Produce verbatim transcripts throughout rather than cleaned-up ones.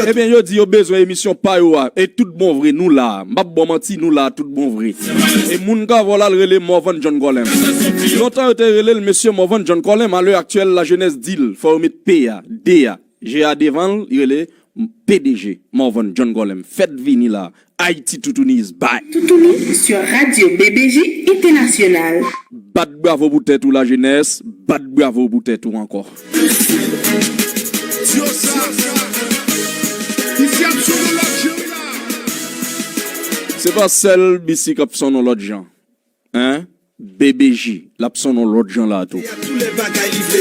Ebyen, yo di yo bezwen emisyon pa yo a. E tout bon vre, nou la. M p ap ba w manti, nou la tout bon vre. E moun k avè w la, l rele Morvan John Colem. Lontan, yo te rele l mesye Morvan John Colem. A lè aktyèl, lajenès di l, fò yo met P a, D a, G a devan l, li rele P D G, Morvan John Colem. Fèt vini la. Haïti Toutouni is back. Toutouni sur Radio B B J International. Bat bravo pou tèt ou, lajenès. Bat bravo pou tèt ou ankò. Se pa sèl B C k ap sonn yon lòt jan. Hein? B B J, l ap sonn yon lòt jan la tou.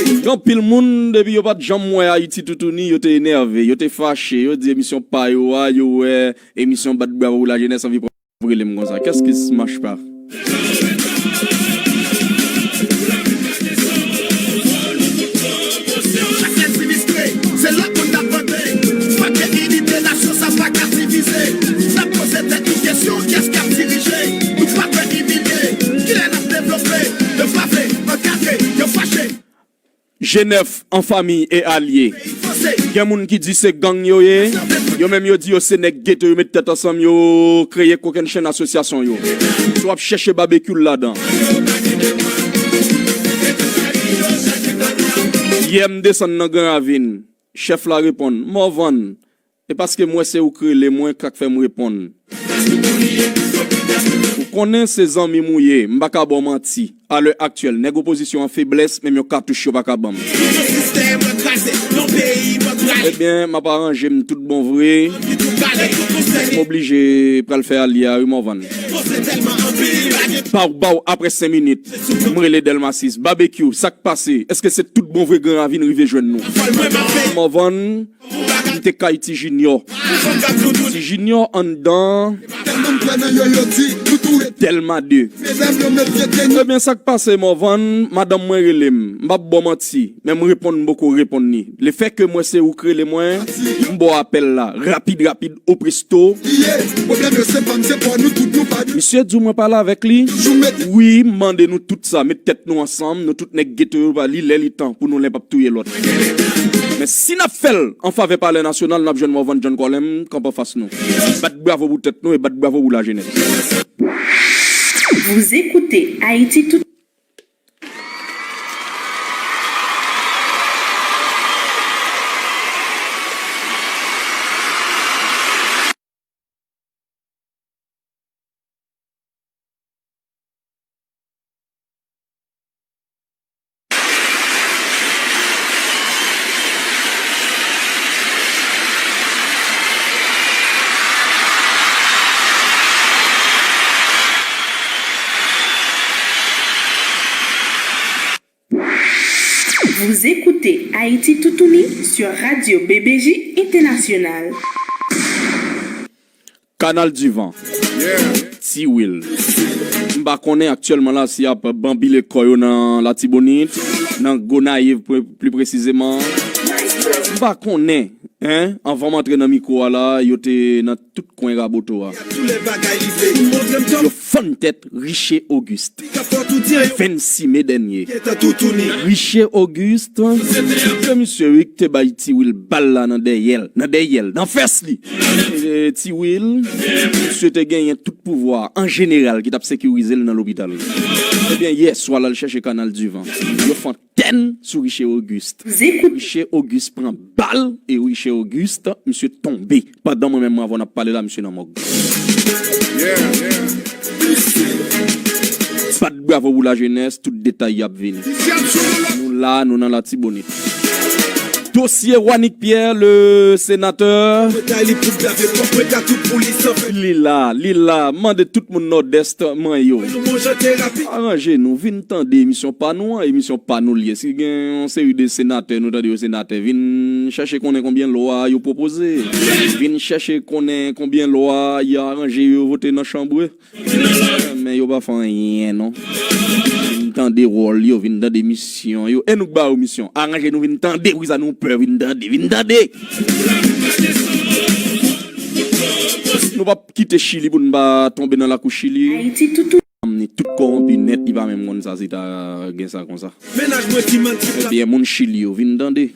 Gen anpil moun, depi yo pa t janm wè Ayiti Toutouni, yo te enève, yo te fache, yo di emisyon pa yo a, yo wè emisyon Bat Bravo pou Lajenès, anvi pran rele m konsa. Qu'est-ce qui se marche pas? Chak lè sinistre, se la pou n ap vante. Fòk gen inite nasyon, sa pa ka divize. N ap poze tèt nou kesyon, kiyès k ap dirije? Nou pa vle imilye. Kilè n ap devlope? Yo pa vle ankadre, yo fache. G nèf, an fami e alye. Gen moun ki di se gang yo ye. Yo menm yo di yo se nèg geto, yo met tèt ansanm, yo kreye kokennchenn asosyasyon yo. Si w ap chèche babekyou l ladan. Yè m desann nan Gran Ravin, chèf la reponn, Morvan, e paske m wè se ou k rele mwen, k sa k fè m reponn. Ou konnen se zanmi m ou ye, m pa ka ba w manti. A lè aktyèl, nèg opozisyon an feblès, menm yon katouch yo pa ka ban m. Ebyen, m ap aranje m tout bon vre. M oblije pral fè alye a wi, Morvan. Baw, baw, apre senk minit, m rele Dèlma sis. Babekyou, sa k pase? Èske se tout bon vre Gran Ravin rive jwenn nou? Morvan, m te kay Ti Junior. Ti Junior anndan Dèlma de. Ebyen, sa k pase, Morvan, madanm mwen rele m. M p ap ba w manti, men m reponn, m poko reponn li. Lefètke mwen se ou k rele mwen, m ba w apèl la, rapid, rapid, o presto. Misye di w mwen pale avèk li. Wi, m mande nou tout sa, met tèt nou ansanm, nou tout nèg geto yo, li lè li tan pou nou len p ap touye lòt. Men si n ap fè l an favè Palè Nasyonal, n ap jwenn Morvan John Colem kanpe anfas nou. Bat bravo pou tèt nou e bat bravo pou lajenès. Vous écoutez Haïti Tout. Vous écoutez Haïti Toutouni sur Radio B B J International. Kanal Divan. Ti Wil. M pa konnen aktyèlman la si y ap banbile kò yo nan Latibonit, nan Gonayiv pli, pli presizeman. M pa konnen, en, anvan m antre nan mikwo a la, yo te nan tout kwen Raboto a. Yo fann tèt Riche Auguste. Vennsis me dènye. Riche Auguste, se misye wi ki te bay Ti Wil bal la nan dèyè l, nan dèyè l, nan fès li. E, Ti Wil, misye te genyen tout pouvwa an jeneral ki t ap sekirize l nan lopital. Ebyen, yè swa l al chèche Kanal Divan. Yo fann tèn sou Riche Auguste. Riche Auguste pran bal e Riche Auguste, misye tonbe. Pandan mwen menm, mwen avè w n ap pale la, misye nan mòg. Bat bravo pou lajenès, tout detay y ap vini. Nou la, nou nan Latibonit. Dosye Wanick Pierre, le sénateur. Li la, li la. Mande tout moun Nòdès mwen yo. Aranje nou, vin tande emisyon pa nou an, emisyon pa nou l ye. Si gen yon seri de senatè, nou tande yo senatè, vin chèche konnen konbyen lwa yo pwopoze. Vin chèche konnen konbyen lwa y aranje yo vote nan chanbre. Men yo pa fè anyen, non. Vin tande wòl yo, vin tande misyon yo. E nou k ba yo misyon. Aranje nou, vin tande, poukisa nou pè, vin tande, vin tande. Nou p ap kite Chili pou n pa tonbe nan lakou Chili. Ayiti toutouni. m ni tout kòwonpi nèt, li pa menm konn sa si ta gen sa konsa. Mennaj mwen ki manti. Ebyen, moun Chili yo, vin tande.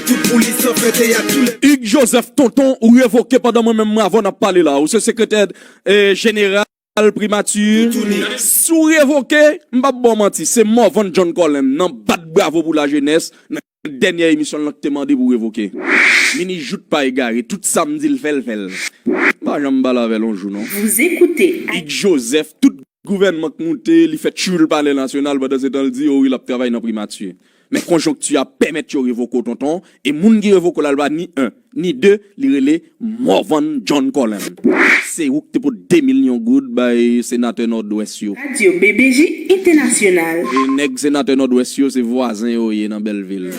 Tout pou li san fè teyat tou lè. Hugues Joseph, tonton, ou revoke pandan mwen menm mwen avè w n ap pale la. Ou se sekretè eh, jeneral primati. Si w revoke, m p ap ba w manti, se Morvan John Colem nan bat bravo pou lajenès nan dènyè emisyon l lan ki te mande pou revoke. Minis Jout pa egare, tout sa m di l fè, l fè l. M pa janm pale avè l yon jou, non. Vous écoutez Hugues Joseph, tout gouvènman k moute, li fè tchoul Palè Nasyonal, pandan se tan l di, o wi, l ap travay nan primati. Men konjonkti a pèmèt yo revoke w, tonton, e moun ki revoke w la, l pa ni en, ni de, li rele Morvan John Colem. Se ou ki te pote de milyon goud bay senatè Nòdwès yo. Radio B B J International. E nèg senatè Nòdwès yo, se vwazen yo ye nan Bèlvil.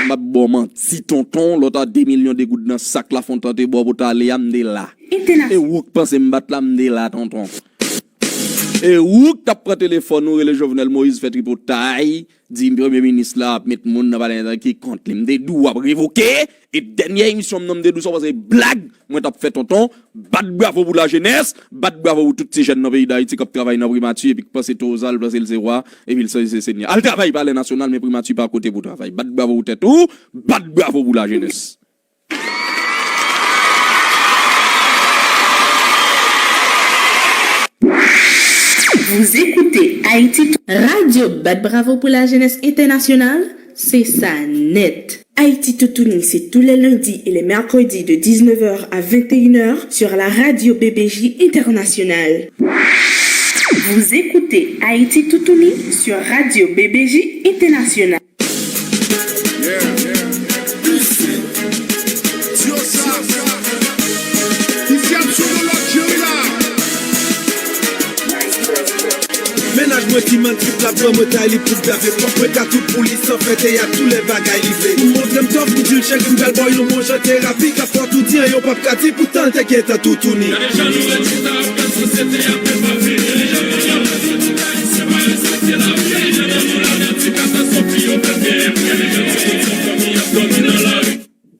M ap ba w manti, tonton, lè w ta de milyon de goud nan sak Lafontan te ba w pou w t ale a, m te la. Entènas- E ou k panse m pa t la, m te la, tonton. E ou k t ap pran telefòn ou rele Jovenel Moïse fè tripotay, di premye minis la ap met moun nan palè ki kont li. M te di w ap revoke, e dènyè emisyon m nan m te di w sa w panse blag mwen t ap fè, tonton. Bat bravo pou lajenès, bat bravo pou tout ti jèn nan peyi Dayiti k ap travay nan primati epi k panse Tozal, panse l se wa, epi l se, se senyè. Al travay Palè Nasyonal, men primati pa kote pou w travay. Bat bravo pou tèt ou, bat bravo pou lajenès. Vous écoutez Haïti Tou-, Radio Bat Bravo pou Lajenès Entènasyonal, se sa nèt. Haïti Toutouni, c'est tous les lundis et les mercredis de dix-neuf heures à vingt et une heures sur la radio B B J Internationale. Vous écoutez Haïti Toutouni sur Radio B B J International. Yeah, yeah. Isi ap sou yon lòt jiri la. Mennaj mwen ki manti, l ap ban mwen tay li pou l bève pòp. Mwen ka tout pou li san fè teyat, tou lè bagay li vle. Li montre m tòf, m di l cheri, m pral ba w yon bon jan terapi. K ap fè w tou di an, yo p ap ka di, poutan l te gentan toutouni.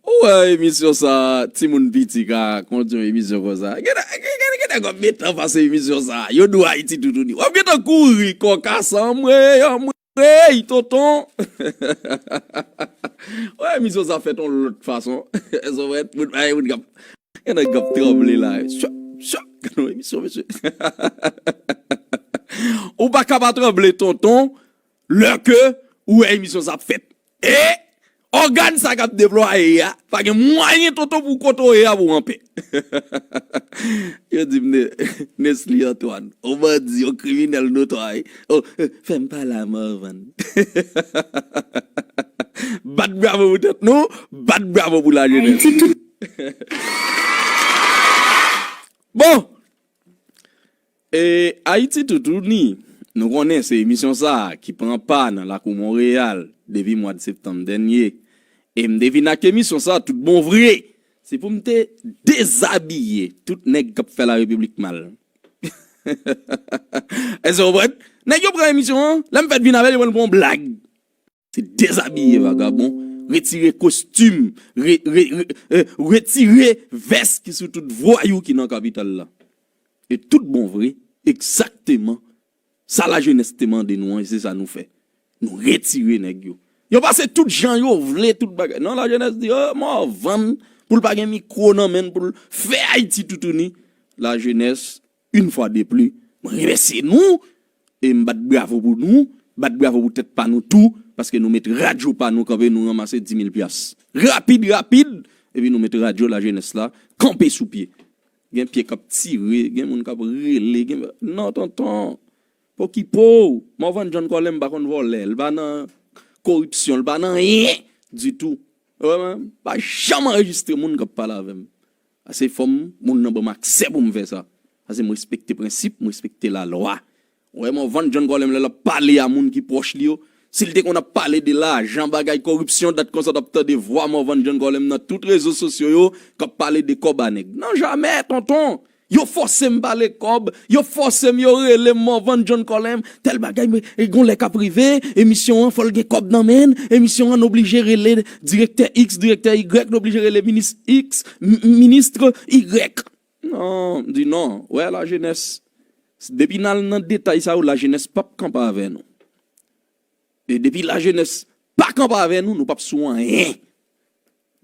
Ou wè emisyon sa, timoun piti ka kondui yon emisyon konsa. Gen, gen, gen, gen nèg k ap met anfas emisyon sa. Yo di w Ayiti toutouni. W ap gentan kouri, kòkasan, anmwey, anmwey, tonton. Wè emisyon sa fèt yon lòt fason. Èske w wè, moun, ay, moun k ap Gen nèg k ap tranble la. Swa, swa, gade yon emisyon, mesye. Ou pa ka pa tranble, tonton, lè ke ou wè emisyon sa ap fèt. E ògàn sa k ap deplwaye a, pa gen mwayen, tonton, pou w kontwole a pou w anpè. Yo di m Ne-, Nesly Antoine, yon bandi, yon kriminèl notwa, wi. O, eh, fè m pale a Morvan. Bat bravo pou tèt nou, bat bravo pou lajenès. Bon, e, Ayiti Toutouni, nou konnen se emisyon sa a ki pran pa nan lakou Monreyal depi mwa de septanm dènye. E m te vin ak emisyon sa a tout bon vre. Se pou m te dezabiye tout nèg k ap fè Larepiblik mal. Èske w konprann? Nèg yo pran emisyon an, lè m fèk vin avè l, yo pran l pou yon blag. Se dezabiye vagabon, retire kostim, re-, re-, re-, eh, retire vès ki sou tout vwayou ki nan kapital la. E tout bon vre, egzakteman, sa lajenès te mande nou an, e se sa nou fè. Nou retire nèg yo. Yo pase tout jan yo vle, tout bagay. Non, lajenès di, oh, Morvan, pou l pa gen mikwo nan men l, pou l fè Ayiti toutouni. Lajenès, une fois de plus, mwen remèsye nou, e m bat bravo pou nou, bat bravo pou tèt pa nou tou, paske nou met radyo pa nou kanpe, nou ranmase di mil pyas. Rapid, rapid, epi nou met radyo lajenès la kanpe sou pye. Gen pye k ap tire, gen moun k ap rele, gen, non, tonton, pokipo w. Morvan John Colem pa konn vòlè, l pa nan koripsyon, l pa nan anyen ditou. Ou wè, mwen pa janm anrejistre moun k ap pale avè m. Ase fò m, moun nan ban m aksè pou m fè sa. Ase m respekte prensip, m respekte lalwa. Ou wè, Morvan John Colem lè l ap pale a moun ki pwòch li yo, si l te konn ap pale de lajan, bagay koripsyon, dat konsa w t ap tande vwa Morvan John Colem nan tout rezo sosyo yo, k ap pale de kòb a nèg. Non, jamè, tonton. Yo fòse m pale kòb, yo fòse m, yo rele m Morvan John Colem, tèl bagay, men, e gon lè k ap rive, emisyon an, fò l gen kòb nan men l, emisyon an, n oblije rele direktè X, direktè Y, n oblije rele minis X, m-, ministre Y. Non, m di non, wè lajenès. Depi n al nan detay sa yo, lajenès p ap kanpe avè nou. E depi lajenès pa kanpe avè nou, nou p ap sou anyen.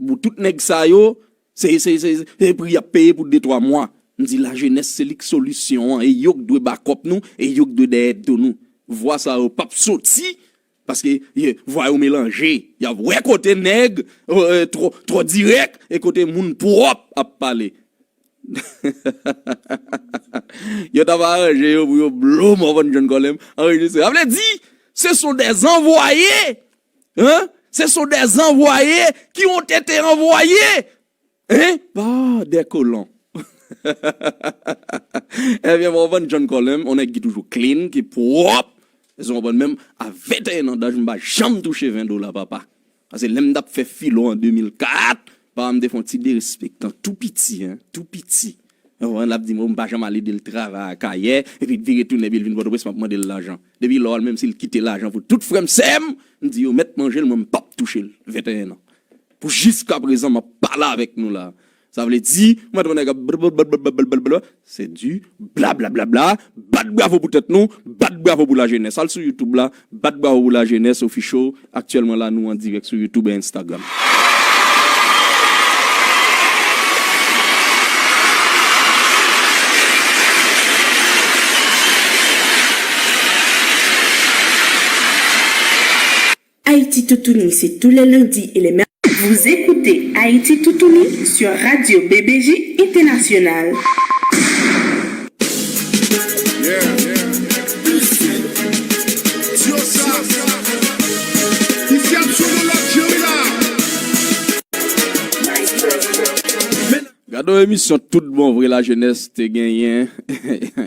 Pou tout nèg sa yo, se, se, se, se pri y ap peye pou de twa mwa. M di lajenès se li k solisyon an, e yo k dwe bakòp nou, e yo k dwe dèyè do nou. Vwa sa yo p ap soti, paske vwa yo melanje. Y ap wè kote nèg twò, twò dirèk, e kote moun pwòp ap pale. Yo t ap aranje yo pou yo blo Morvan John Colem anrejistre. Sa vle di, ce sont des envoyés. Hein? Ce sont des envoyés qui ont été envoyés. Hein? Par des colons. Ebyen, Morvan John Colem, yon nèg ki toujou clean, ki pwòp. Èske w konprann? Menm a venteyen an daj, m pa janm touche ven dola, papa. Paske lè m t ap fè filo an de mil kat, papa m te fè yon ti derespektan tou piti, hein, tou piti. Ou konprann? L ap di m, "Oh, m pa janm ale de l travay Akayè, epi l vire tounen, epi l vin Pòtoprens, m ap mande l lajan." Depi lò a, menm si l kite lajan pou tout frè m, sè m, m di yo mèt manje l, mwen m p ap touche l. Venteyen an. Pou jiskaprezan, m ap pale avèk nou la. Sa vle di, mwen tande nèg ap blablabla, se di blablabla, bat bravo pou tèt nou, bat bravo pou lajenès. Al sou YouTube la, bat bravo pou lajenès official. Aktyèlman la, nou an dirèk sou YouTube e Instagram. Haïti Toutouni, c'est tous les lundis et les mercredis. Vous écoutez Haïti Toutouni sur Radio B B J International. Gade yon emisyon tout bon vre lajenès te genyen.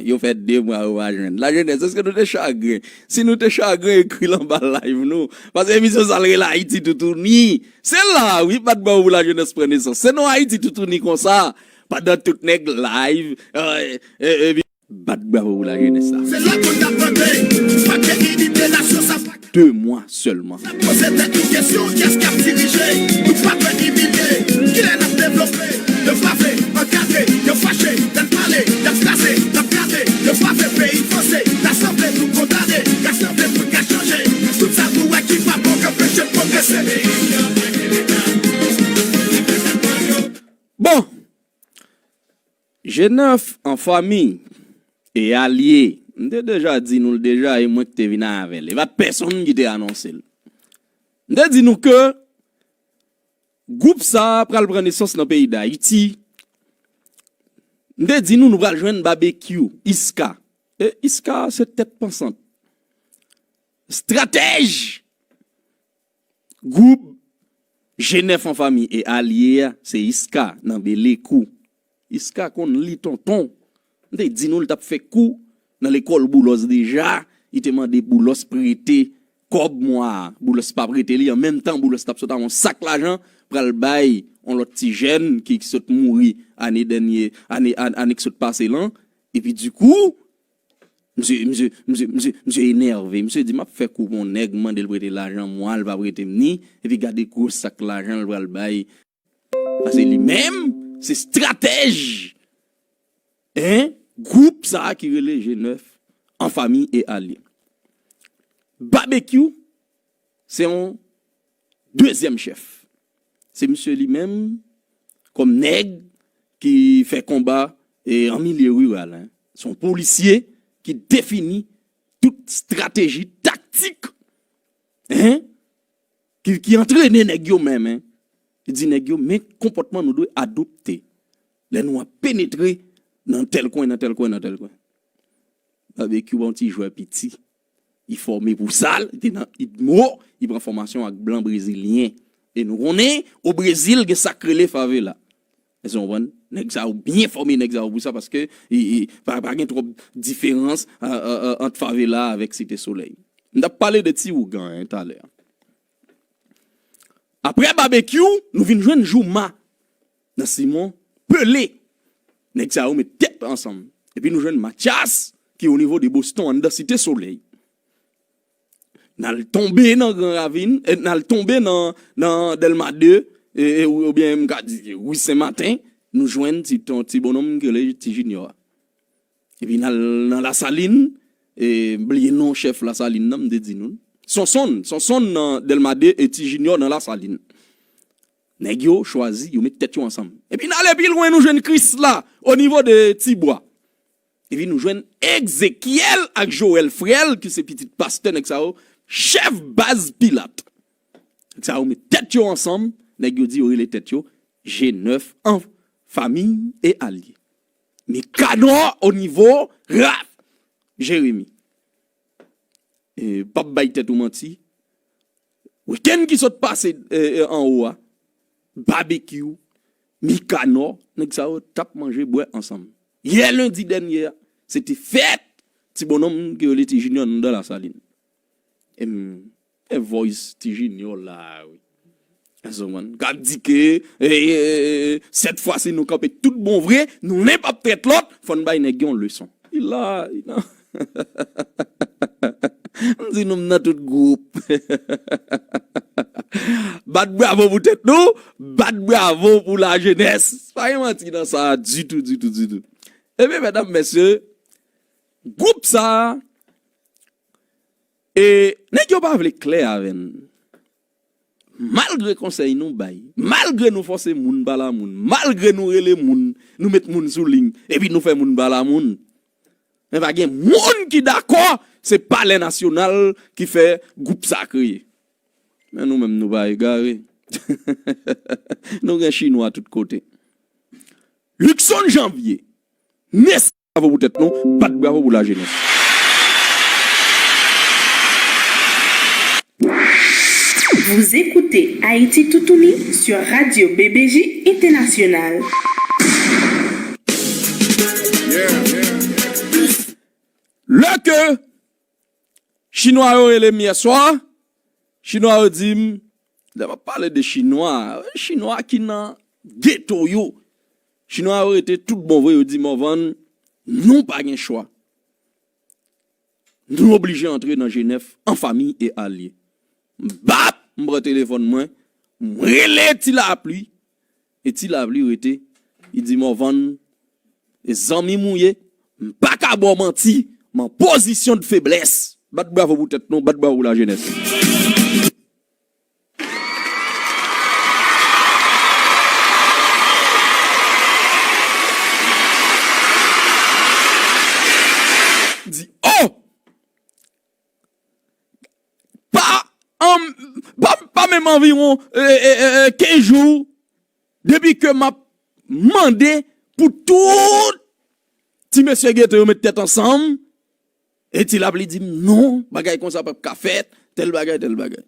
Yo fè de mwa yo pa jwenn. Lajenès, èske nou te chagren? Si nou te chagren, ekri l anba live nou. Paske emisyon sa l rele Ayiti Toutouni. Se la, wi, bat bravo pou lajenès pran nesans. Se nan Ayiti Toutouni konsa. Pandan tout nèg live, euh, euh, euh, bat bravo pou lajenès la. Se la pou n ap tande, pa ke inite nasyon sa pa. De mwa sèlman. N ap poze tèt nou kesyon, kiyès k ap dirije? Nou pa dwe imilye. Kilè n ap devlope? Yo pave, ankadre, yo fache, lè n pale, y ap kraze, n ap gade, yo pave, peyi vanse, rasanble, nou kondane, rasanble pou n ka chanje, tout sa nou wè ki pa bon k anpeche n pwogrese. Bon, G nèf an fanmi e alye, m te deja di nou l deja, e mwen ki te vin avè l. E pa t pèsonn ki te anonse l. M te di nou ke gwoup sa a pral pran nesans nan peyi Dayiti. M te di nou, nou pral jwenn Babekyou, Iska. E Iska se tèt pansant. Estratèj gwoup G nèf an fanmi e alye a, se Iska nan Belekou. Iska konn li tonton. M te di nou l t ap fè kou nan lekòl Boulòs deja. Li te mande Boulòs prete kòb mwa a. Boulòs pa prete li. An menm tan, Boulòs t ap sot ak yon sak lajan pral bay yon lòt ti jèn ki, ki sot mouri ane dènye, ane, ane, ane ki sot pase lan. Epi, dikou, Misye, misye, misye, misye, misye enève. Misye di, "M ap fè kou pou yon nèg, m mande l prete lajan mwa, l pa prete m ni, epi gade gwo sak lajan l pral bay." Paske li menm, se estratèj, en, gwoup sa a ki rele G nèf, an fanmi e alye. Babekyou, se yon dezyèm chèf. Se misye li menm, kòm nèg ki fè konba, e, an milye riral, en. Se yon polisye ki defini tout estrateji, taktik, en, ki, ki antrene nèg yo menm, en. Li di nèg yo, men konpòtman nou dwe adopte lè nou ap penetre nan tèl kwen, nan tèl kwen, nan tèl kwen. Babekyou pa yon ti jwè piti. Li fòme pou sa, li te nan UTMO, li pran fòmasyon ak blan brezilyen. E nou konnen, o Brezil, gen sa k rele favela. Èske w konprann? Nèg sa yo byen fòme, nèg sa yo pou sa, paske i, i, pa, pa gen twòp diferans, a, a, a, ant favela avèk Site Solèy. M t ap pale de ti ougan, en, talè. Apre Babekyou, nou vin jwenn Jouma nan Simon Pele. Nèg sa yo met tèt ansanm. Epi nou jwenn Mathias, ki o nivo de Boston, anndan Site Solèy. N al tonbe nan Gran Ravin, e, n al tonbe nan, nan Dèlma de, e, e, ou, oubyen m ka di ri Sen Maten, nou jwenn ti, ti bononm ki rele Ti Jinyò a. Epi n al nan Lasalin, e, m bliye non chèf Lasalin nan, m te di nou. Sonsonn, Sonsonn nan Dèlma de e Ti Jinyò nan Lasalin. Nèg yo chwazi, yo met tèt yo ansanm. Epi n ale pi lwen, nou jwenn Krisla, o nivo de Tibwa. Epi nou jwenn Egzekyèl ak Jowèl frè l, ki se pitit pastè, nèg sa yo, chèf baz Pilat. Nèg sa yo met tèt yo ansanm, nèg yo di yo rele tèt yo G nèf an fami e alye. Nikanò o nivo Raf Jeremi. E, p ap bay tèt ou manti. Wikenn ki sot pase, e, e, anwo a, Babekyou, Nikanò, nèg sa yo t ap manje bwè ansanm. Yè lendi dènye a, se te fèt ti bonnonm ki rele Ti Jinyò nan Lasalin. E m, e voice Ti Jinyò la, wi. Èske w konprann? K ap di ke, e, e, e, sèt fwa si nou kanpe tout bon vre, nou nen p ap trèt lòt, fò n bay nèg yo yon leson. Li la, li nan. M di nou, m nan tout gwoup. Bat bravo pou tèt nou, bat bravo pou lajenès. Pa gen manti nan sa ditou, ditou, ditou. Ebyen, medam, mesye, gwoup sa, e, nèg yo pa vle klè avè n. Malgre konsèy nou bay, malgre nou fòse moun pale a moun, malgre nou rele moun, nou met moun sou liy, epi nou fè moun pale a moun. Men pa gen moun ki dakò, se Palè Nasyonal ki fè gwoup sa kreye. Men nou menm, nou pa egare. Nou gen chinwa tout kote. Luckson Janvier, mesye, bravo pou tèt nou, bat bravo pou lajenès. Vous écoutez Haïti Toutouni sur Radio B B J International. Lè ke chinwa yo rele m yèswa, chinwa yo di m, lè m ap pale de chinwa, chinwa ki nan geto yo, chinwa yo rete tout bon vre, yo di, Morvan, nou pa gen chwa. Nou oblije antre nan G nèf an fami e alye. M bap, m pran telefòn mwen, m rele Ti Lapli, e Ti Lapli rete, li di, Morvan, e zanmi m ou ye, m pa ka ba w manti, m an pozisyon de feblès. Bat bravo pou tèt nou, bat bravo pou lajenès. Di, oh! Pa, an, pa, pa menm anviwon, e, e, e, e, kenz jou, depi ke m ap mande pou tout ti mesye geto yo met tèt ansanm, e Ti Lapli di m, non, bagay konsa p ap ka fèt, tèl bagay, tèl bagay.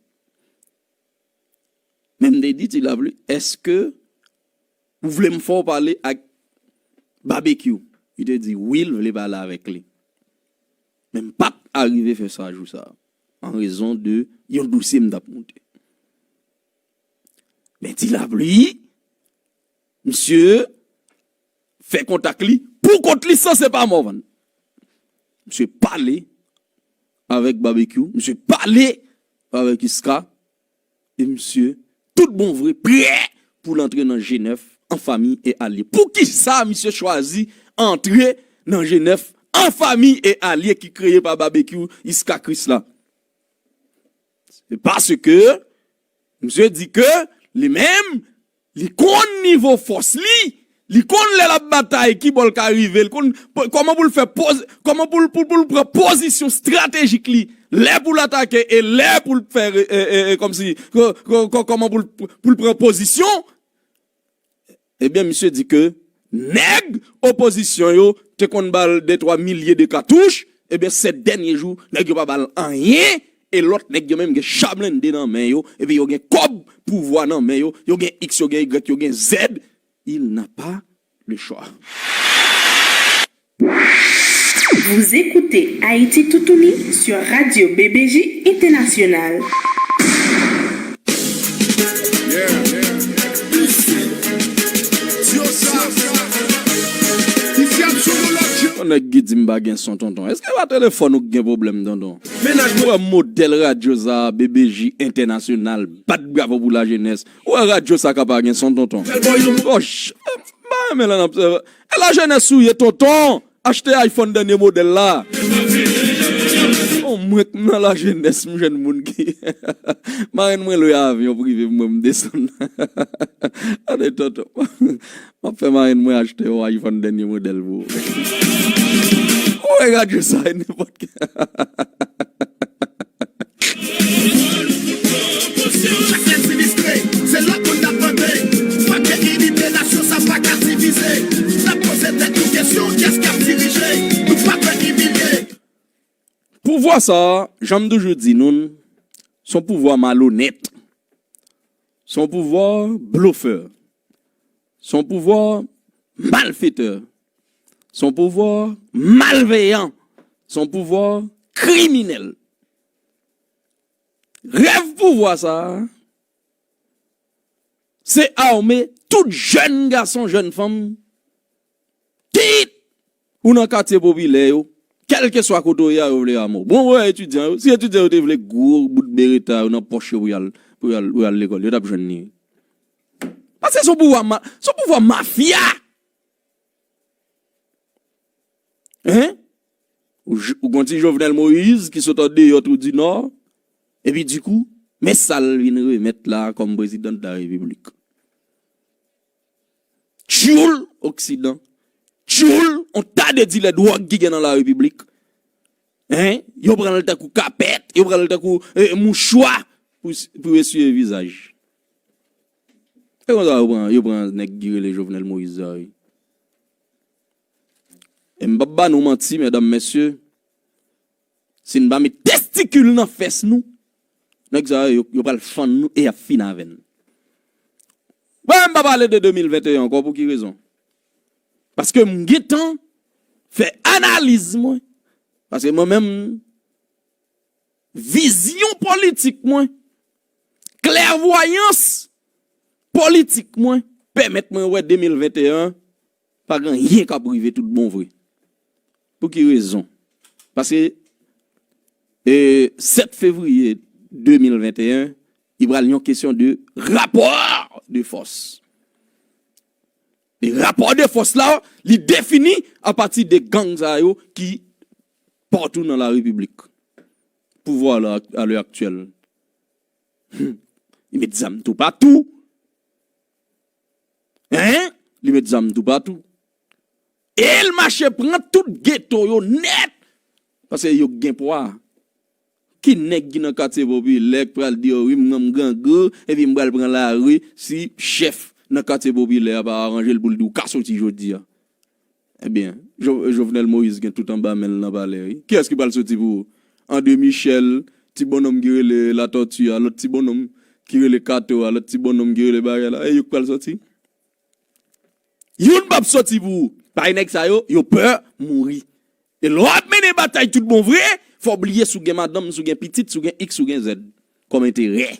Men m te di Ti Lapli, èske ou vle m fè w pale ak Babekyou? Li te di, wi, l vle pale avèk li. Men m pa t arive fè sa jou sa a, an rezon de yon dosye m t ap moute. Men Ti Lapli, misye fè kontak li pou kont li san se pa Morvan. Misye pale avèk Babekyou, misye pale avèk Iska, e misye tout bon vre prè pou l antre nan G nèf an fami e alye. Poukisa misye chwazi antre nan G nèf an fami e alye ki kreye pa Babekyou, Iska, Krisla? Se paske misye di ke li menm, li konn nivo fòs li, li konn lè l ap batay, ki bò l ka rive, li konn kòman pou l fè poz, kòman pou l, pou, pou l pran pozisyon estratejik li, lè pou l atake e lè pou l fè, e, e, e, kòmsi, kò-, kò-, kò-, kòman pou l, pou l pran pozisyon. Ebyen, misye di ke nèg opozisyon yo te konn ba l de twa milye de katouch, ebyen, sèt dènye jou, nèg yo pa ba l anyen, e lòt nèg yo menm gen cha blende nan men yo, epi yo gen kòb pouvwa nan men yo, yo gen X, yo gen Y, yo gen Z, il n'a pas le choix. Vous écoutez Haïti Toutouni sur Radio B B J International. Yon nèg ki di m pa gen son, tonton. Èske pa telefòn ou k gen pwoblèm, tonton? Ou wè modèl radyo sa a, B B J Entènasyonal, bat bravo pou lajenès. Ou wè radyo sa ka pa gen son, tonton? Goch, m pa renmen lè n ap, e lajenès ou ye, tonton. Achte iPhone dènye modèl la. O mwen k nan lajenès, m jwenn moun ki. Marenn mwen lwe avyon prive pou mwen m desann. Gade tonton. M ap fè marenn mwen achte yon iPhone dènye modèl pou ou. Ou wè radyo sa e nenpòt ki. Chak lè sinistre, se lòt moun n ap mande. Pa gen inite nasyon sa pa ka divize. N ap poze tèt nou kesyon, kiyès k ap dirije? Nou pa dwe imilye. Pouvwa sa a, jan m toujou di nou l, se yon pouvwa malonèt. Se yon pouvwa blofè. Se yon pouvwa malfetè. Se yon pouvwa malveyan. Se yon pouvwa kriminèl. Rèv pouvwa sa a, se ame tout jèn gason, jèn fanm, kit ou nan katye popilè yo, kèlkeswa kote w ye a, yo vle ame w. Bon, wè etidyan yo, si etidyan yo te vle gwo bout bereta yo nan pòch yo pou y al, pou y al, pou y al lekòl, yo t ap jwenn li. Paske se yon pouvwa ma-, se yon pouvwa mafya. Hein? Ou j-, ou gon ti Jovenel Moïse ki sot andeyò Trou di Nò, epi dikou, men sa l vin remèt la kòm prezidan de la repiblik. Tchoul oksidan, tchoul on ta de dilè dwòg ki gen nan la repiblik. Hein? Yo pran l tankou kapèt, yo pran l tankou, eh, mouchwa pou, pou eswiye vizaj. E konsa yo pran, yo pran nèg ki rele Jovenel Moïse sa, wi. E m p ap ba nou manti, medam, mesye, si n pa met testikil nan fès nou, nèg sa yo, yo pral fann nou e y ap fin avè n. Mwen, m pa pale de de mil venteyen ankò, pou ki rezon? Paske m gentan fè analiz mwen. Paske mwen menm, vizyon politik mwen, klèvwayans politik mwen pèmèt mwen wè de mil venteyen pa gen anyen k ap rive tout bon vre. Pou ki rezon? Paske, e, sèt fevriye de mil venteyen, li pral yon kesyon de rapò de fòs. E rapò de fòs la, li defini apati de gang sa yo ki patou nan la repiblik. Pouvwa la, a lè aktyèl. Li met zam toupatou. Hein? Li met zam toupatou. E l mache pran tout geto yo nèt. Paske yo gen pwa. Ki nèg ki nan katye popilè k pral di, "Oh wi, m, m grangou, epi m pral pran lari," si chèf nan katye popilè a pa aranje l pou l di w ka soti jodi a? Ebyen, Jo-, Jovenel Moïse gen tout anba men l nan palè, wi. Kiyès ki pral soti pou ou? André Michel, ti bonnonm ki rele Latòti a, lòt ti bonnonm ki rele Kato a, lòt ti bonnonm ki rele bagay la, e yo k pral soti? Youn p ap soti pou ou. Paske nèg sa yo, yo pè mouri. E lè w ap mennen batay tout bon vre, fò w bliye si w gen madanm, si w gen pitit, si w gen iks, si w gen zèd kòm enterè.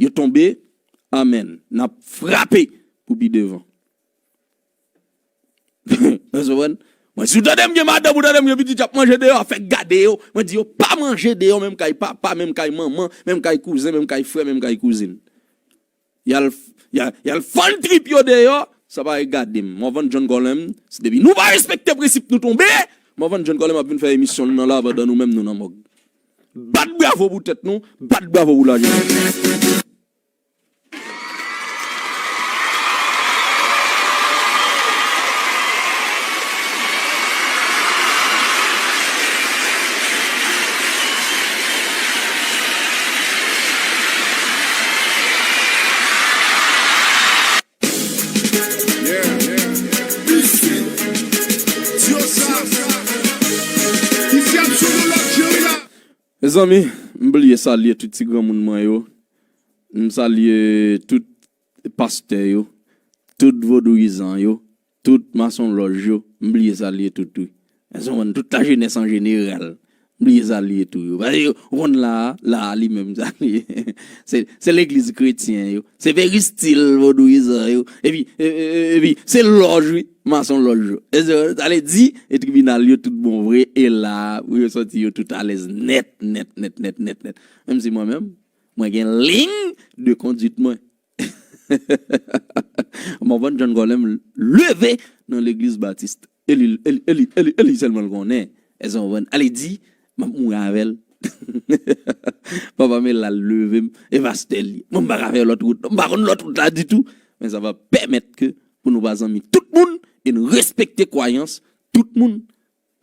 Yo tonbe, amèn. N ap frape pou pi devan. Ou konprann? Mwen, si w tande m gen madanm, ou tande m gen pitit, y ap manje deyò, fèk gade yo. Mwen di yo pa manje deyò, menm kay papa, menm kay manman, menm kay kouzen, menm kay frè, menm kay kouzin. Y al, y al, y al fann trip yo deyò, sa pa regade m. Morvan John Colem, si depi nou pa respekte prensip nou tonbe, Morvan John Colem ap vin fè emisyon l nan la pandan nou menm nou nan mòg. Bat bravo pou tèt nou, bat bravo pou lajenès. Mezanmi, m bliye salye tout ti granmoun mwen yo. M salye tout pastè yo, tout vodouyizan yo, tout masonlòj yo, m bliye salye tout wi. Mezanmi, tout lajenès an jeneral, m bliye salye tou yo. Paske yo, ou konn la a, la a li menm salye. Se, se legliz kretyen yo. Se peristil vodouyizan yo. Epi, e, e, e, epi, se lòj wi, masonlòj yo. E se, sa vle di, e tribinal yo tout bon vre, e la a, pou yo sòti yo tout alèz nèt, nèt, nèt, nèt, nèt, nèt. Menm si mwen menm, mwen gen liy de kondwit mwen. Morvan John Colem leve nan legliz batis. e li, e li, e li, e li, e li sèlman l konnen. Èske w konprann? Ale di, m ap mouri avè l. Papa Melal leve m, e pastè l ye. Mwen, m pa ka fè lòt wout, non. M pa konn lòt wout la ditou. Men sa va pèmèt ke pou nou pa zanmi tout moun e nou respekte kwayans tout moun.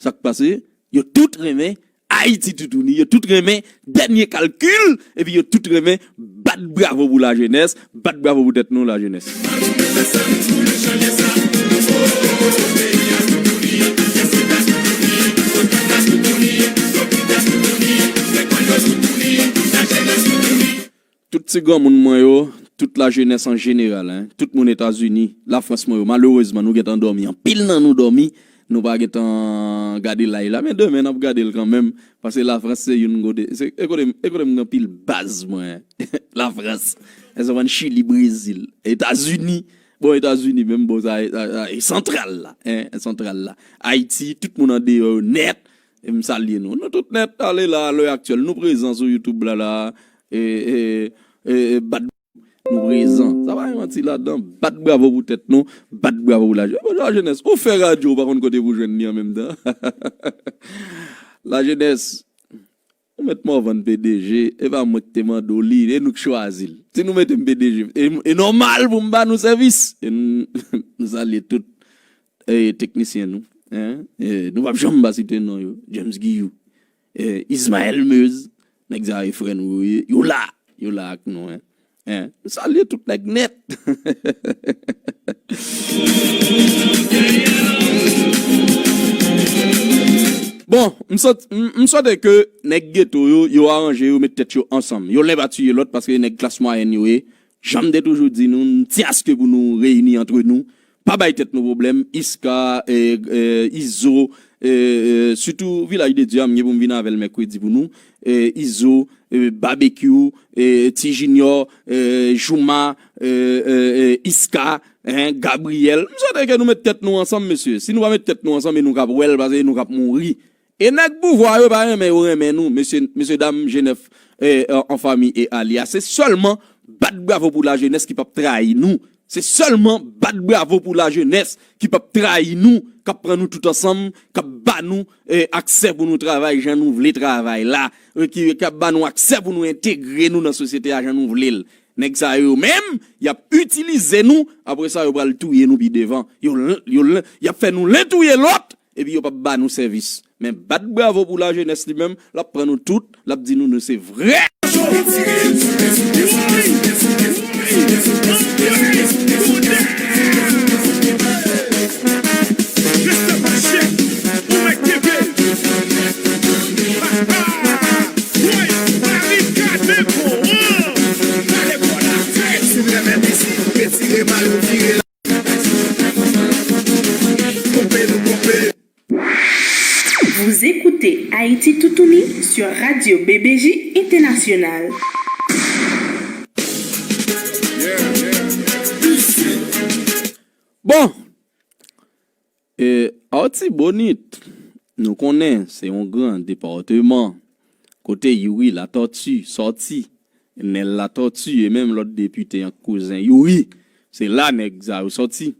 Sa k pase? Yo tout renmen Ayiti toutouni, yo tout renmen dènye kalkil, epi yo tout renmen bat bravo pou lajenès, bat bravo pou tèt nou, lajenès. Tout ti granmoun mwen yo, tout lajenès an jeneral, en, tout moun Etazini, Lafrans mwen yo, malerezman, nou gentan dòmi. Anpil nan nou dòmi, nou pa gentan gade live la, men demen n ap gade l kanmenm, paske Lafrans se youn kote, se, e kote, e kote m gen anpil baz mwen, Lafrans, èske w konprann, Chili, Brezil, Etazini, bon, Etazini menm, bon, sa, sa, sa, e santral la, en, santral la. Ayiti, tout moun andeyò yo nèt, e m salye nou. Nou tout nèt, ale la, a lè aktyèl, nou prezan sou YouTube la, la, e, e, e, e, bat nou prezan. Sa pa gen manti ladan. Bat bravo pou tèt nou. Bat bravo pou lajenès. Bon, lajenès, ou fè radyo, ou pa konn kote pou jwenn li an menm tan. Lajenès, ou met Morvan P D G, e pa mwen ki te mande w li, e nou k chwazi l. Si nou mete m P D G, e, e nòmal pou m ba nou sèvis. E nou, nou salye tout, e, teknisyen nou. En? E, nou p ap janm pa site non yo. James Guillou. E, Ismaël Meuse, nèg sa yo frè nou yo ye. Yo la, yo la ak nou, en. En, nou salye tout nèg nèt. Bon, m swete ke nèg geto yo, yo aranje yo, met tèt yo ansanm. Yo len pa tiye lòt paske nèg klas mwayèn yo ye. Jan m te toujou di nou, m tyaske pou nou reyini antre nou. Pa bay tèt nou pwoblèm, Iska, e, e, Izo, e, e, sitou Vilaj de Dye a, m gen pou m vin avè l mèkredi pou nou, e, Izo, e, Babekyou, e, Ti Jinyò, e, Jouma, e, e, e, Iska, en, Gabriyèl. M swete ke nou met tèt nou ansanm, mesye. Si nou pa met tèt nou ansanm, e nou k ap wè l, paske e nou k ap mouri. E nèg pouvwa yo pa renmen yo renmen nou, mesye, mesye dam, jenèf, e, an, an fanmi e alye a. Se sèlman bat bravo pou lajenès ki p ap trayi nou. Se sèlman bat bravo pou lajenès ki p ap trayi nou, k ap pran nou tout ansanm, k ap ba nou, e, aksè pou nou travay jan nou vle travay la, e, ki, k ap ba nou aksè pou nou entegre nou nan sosyete a jan nou vle l. Nèg sa yo menm, y ap itilize nou, apre sa yo pral touye nou pi devan. Yo, yo, y ap fè nou len touye lòt, epi yo p ap ba nou sèvis. Men bat bravo pou lajenès li menm, l ap pran nou tout, l ap di nou nou se vrè. Vous écoutez Haïti Toutouni sur Radio B B J International. Bon, e, Artibonit, nou konnen se yon gran depatman kote Youri Latortue sòti, Nèl Latortue e menm lòt depite an kouzen Youri. Se la nèg sa yo sòti.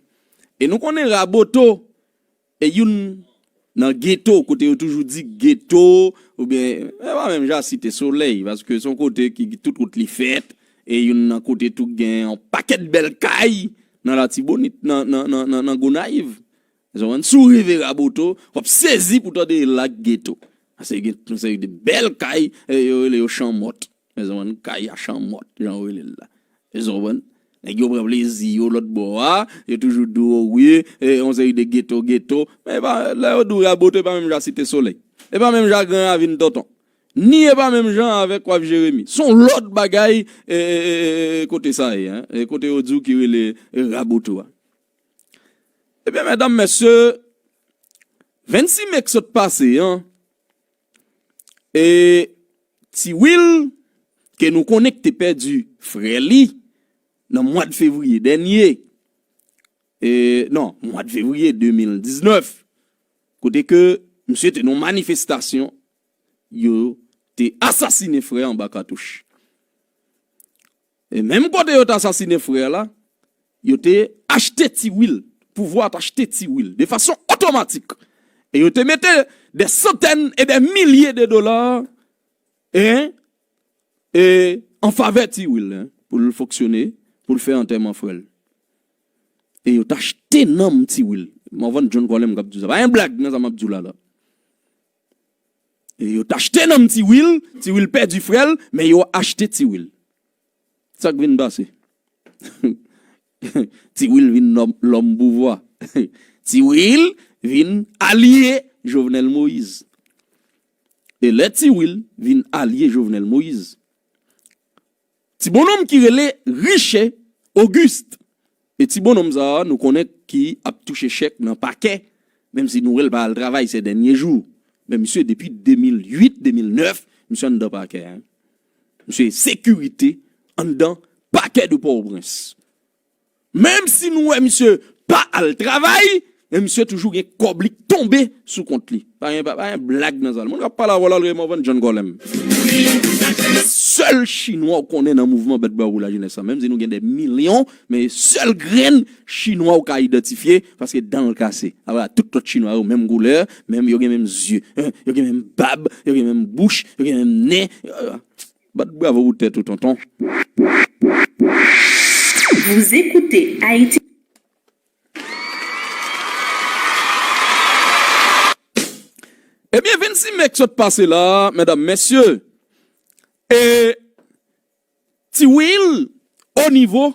E nou konnen Raboto e youn nan geto, kote yo toujou di geto, oubyen, e pa menm jan Site Solèy, paske se yon kote ki, ki tout wout li fèt, e youn nan kote tou gen yon pakèt bèl kay nan Latibonit, nan, nan, nan, nan, nan Gonayiv. Èske w konprann? Si w rive Raboto, w ap sezi pou tande lak geto. Paske gen yon seri de bèl kay, e yo rele yo chanmòt. Èske w konprann? Kay a chanmòt, jan yo rele l la. Èske w konprann? Nèg yo pran plezi yo lòt bò a, yo toujou di w, wi, e, yon seri de geto, geto. Men e pa, lè yo di w Raboto, e pa menm jan Site Solèy. E pa menm jan Gran Ravin Tonton. Ni e pa menm jan avèk Waf Jeremi. Se yon lòt bagay, e, e, e, e, kote sa ye, en? E kote yo di w ki rele, e, Raboto a. Ebyen, medam, mesye, vennsis me k sot pase an, e Ti Will, ke nou konnen k te pèdi frè li nan mwa de fevriye dènye, e, non, mwa de fevriye de mil diznèf, kote ke misye te nan yon manifestasyon, yo te asasinen frè anba katouch. E menm kote yo te asasinen frè la, yo te achte Ti Will pouvwa a t achte Ti Wil de fason otomatik. E yo te mete dè santèn e dè milye de dola, e, e, an favè Ti Wil, en, pou l fonksyone, pou l fè antèman frè l. E yo t achte nanm Ti Wil. Mòvann John Colem k ap di w sa. Pa gen blag nan sa m ap di w la, la. E yo t achte nanm Ti Wil, Ti Wil pèdi frè l, men yo achte Ti Wil. Sa k vin pase? Ti Wil vin lòm, lòm pouvwa. Ti Wil vin alye Jovenel Moïse. E lè Ti Wil vin alye Jovenel Moïse, ti bonnonm ki rele Riché Auguste. E ti bonnonm sa a, nou konnen ki ap touche chèk nan pakè, menm si nou wè l pa al travay sè dènye jou. Men misye depi de mil uit, de mil nèf, misye anndan pakè, en. Misye sekirite anndan pakè de Pòtoprens. Menm si nou wè misye pa al travay, men misye toujou gen kòb li k tonbe sou kont li. Pa gen, pa, pa gen blag nan sa. Moun k ap pale avè w la, l rele Mòvann John Colem. Sèl chinwa w konnen nan mouvman Bat Bravo Lajenès la, menm si nou gen dè milyon, men sèl grenn chinwa w ka idantifye, paske dan l kase. Apre sa, tout lòt chinwa yo menm koulè, menm, yo gen menm zye, en, yo gen menm bab, yo gen menm bouch, yo gen menm nen. Bat bravo pou tèt ou, tonton. Vous écoutez Haïti. Ebyen, vennsis me k sot pase la, medam, mesye, e Ti Wil, o nivo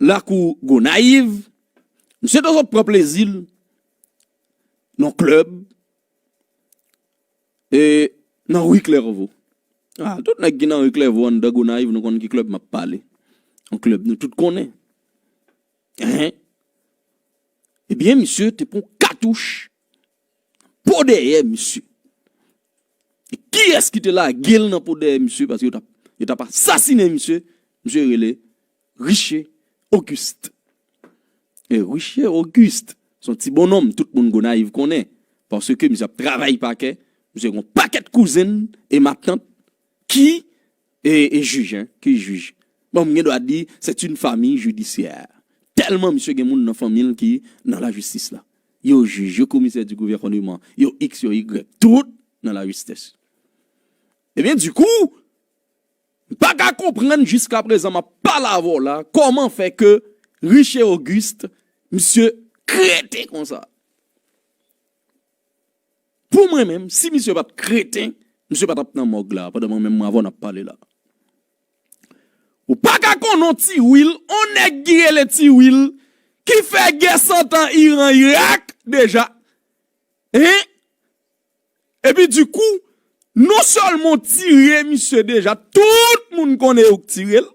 lakou Gonayiv, misye te sot pran plezi l nan klèb, e nan ri Klèvo. Ah, tout nèg ki nan ri Klèvo anndan Gonayiv, nou konn ki klèb m ap pale. Yon klèb nou tout konnen. Hein? Ebyen, misye te pran katouch po dèyè misye. E kiyès ki te lage l nan po dèyè misye? Paske yo t ap, yo t ap asasinen misye. Misye rele Riché Auguste. E Riché Auguste, se yon ti bonnonm, tout moun Gonayiv konnen. Paske misye ap travay pakè, misye gen yon pakèt kouzen e matant ki, e, e jij, en, ki jij. Bon, m gen dwa di, c'est une famille judiciaire. Tèlman misye gen moun nan fanmi l ki nan lajistis la. Yo jij, yo komisè di gouvèneman, yo X, yo Y, tout nan lajistis. Ebyen, dikou, m pa ka konprann jiskaprezan m ap pale avè w la, kòman fè ke Riché Auguste, misye kreten konsa. Pou mwen menm, si misye pa t kreten, misye pa t ap nan mòg la, pandan mwen menm, mwen avè w n ap pale la. Ou pa ka konn yon Ti Wil, yon nèg ki rele Ti Wil, ki fè gè santan Iran Irak deja. Hein? Epi dikou, non sèlman w tire misye deja, tout moun konnen ou k tire l.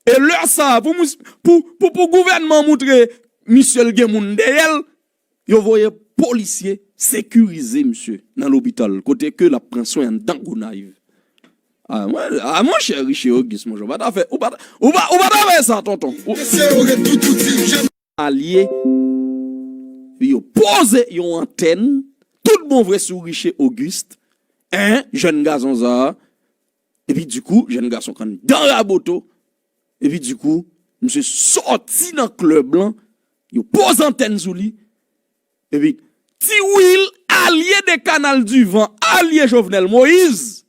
E lè sa a, pou, mous- pou, pou, pou gouvènman moutre misye l gen moun dèyè l, yo voye polisye sekirize misye nan lopital, kote ke l ap pran swen anndan Gonayiv. Ah, mwen, ah, monchè Riché Auguste, monchè, ou pa ta fè, ou pa ta, ou pa, ou pa ta fè sa, tonton. Ou- alye, yo poze yon antèn, tout bon vre sou Riché Auguste, en, jèn gason sa a. Epi dikou, jèn gason k anndan raboto. Epi dikou, misye sòti nan klèb lan, yo poze antèn sou li. Epi, Ti Wil, alye de Kanal Divan, alye Jovenel Moïse.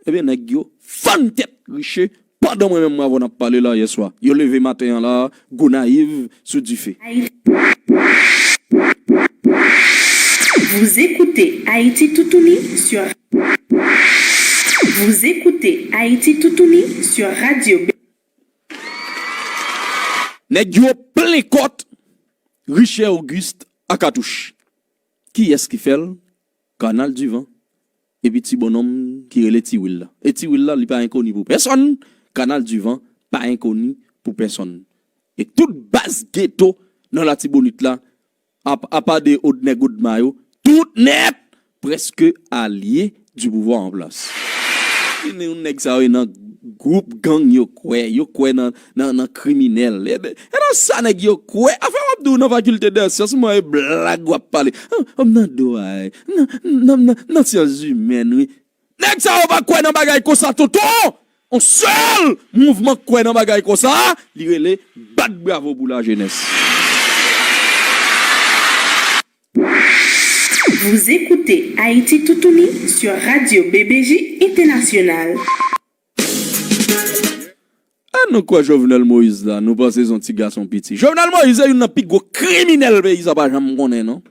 Ebyen, nèg yo fann tèt Riché pandan mwen menm mwen avè w n ap pale la yè swa. Yo leve maten an la, Gonayiv sou dife. Vous écoutez Haïti Toutouni sur Vous écoutez Haïti Toutouni sur Radio B. Nèg yo plen kòt Riché Auguste a katouch. Kiyès ki fè l? Kanal Divan. Epi ti bonnonm ki rele Ti Wil la. E Ti Wil la, li pa enkoni pou pèsonn. Kanal Divan pa enkoni pou pèsonn. E tout baz geto nan Latibonit la, apa, apa de Odnè Godma yo, tout nèt prèske alye du pouvoir en place. Gen yon nèg sa yo nan gwoup gang yo kwè, yo kwè nan, nan, nan kriminèl. E, e nan sa nèg yo kwè. Afè w ap di w nan fakilte dè syans, mwen e blag w ap pale. Ah, m nan dwa, nan, nan, nan, nan syans imèn, wi. Nèg sa yo pa kwè nan bagay konsa, tonton! yon sèl mouvman k kwè nan bagay konsa, li rele bat bravo pou lajenès. Vous écoutez Haïti Toutouni sur Radio B B J International. An nou kwè Jovenel Moïse la, nou panse se yon ti gason piti. Jovenel Moïse se youn nan pi gwo kriminèl peyi sa pa janm konnen non.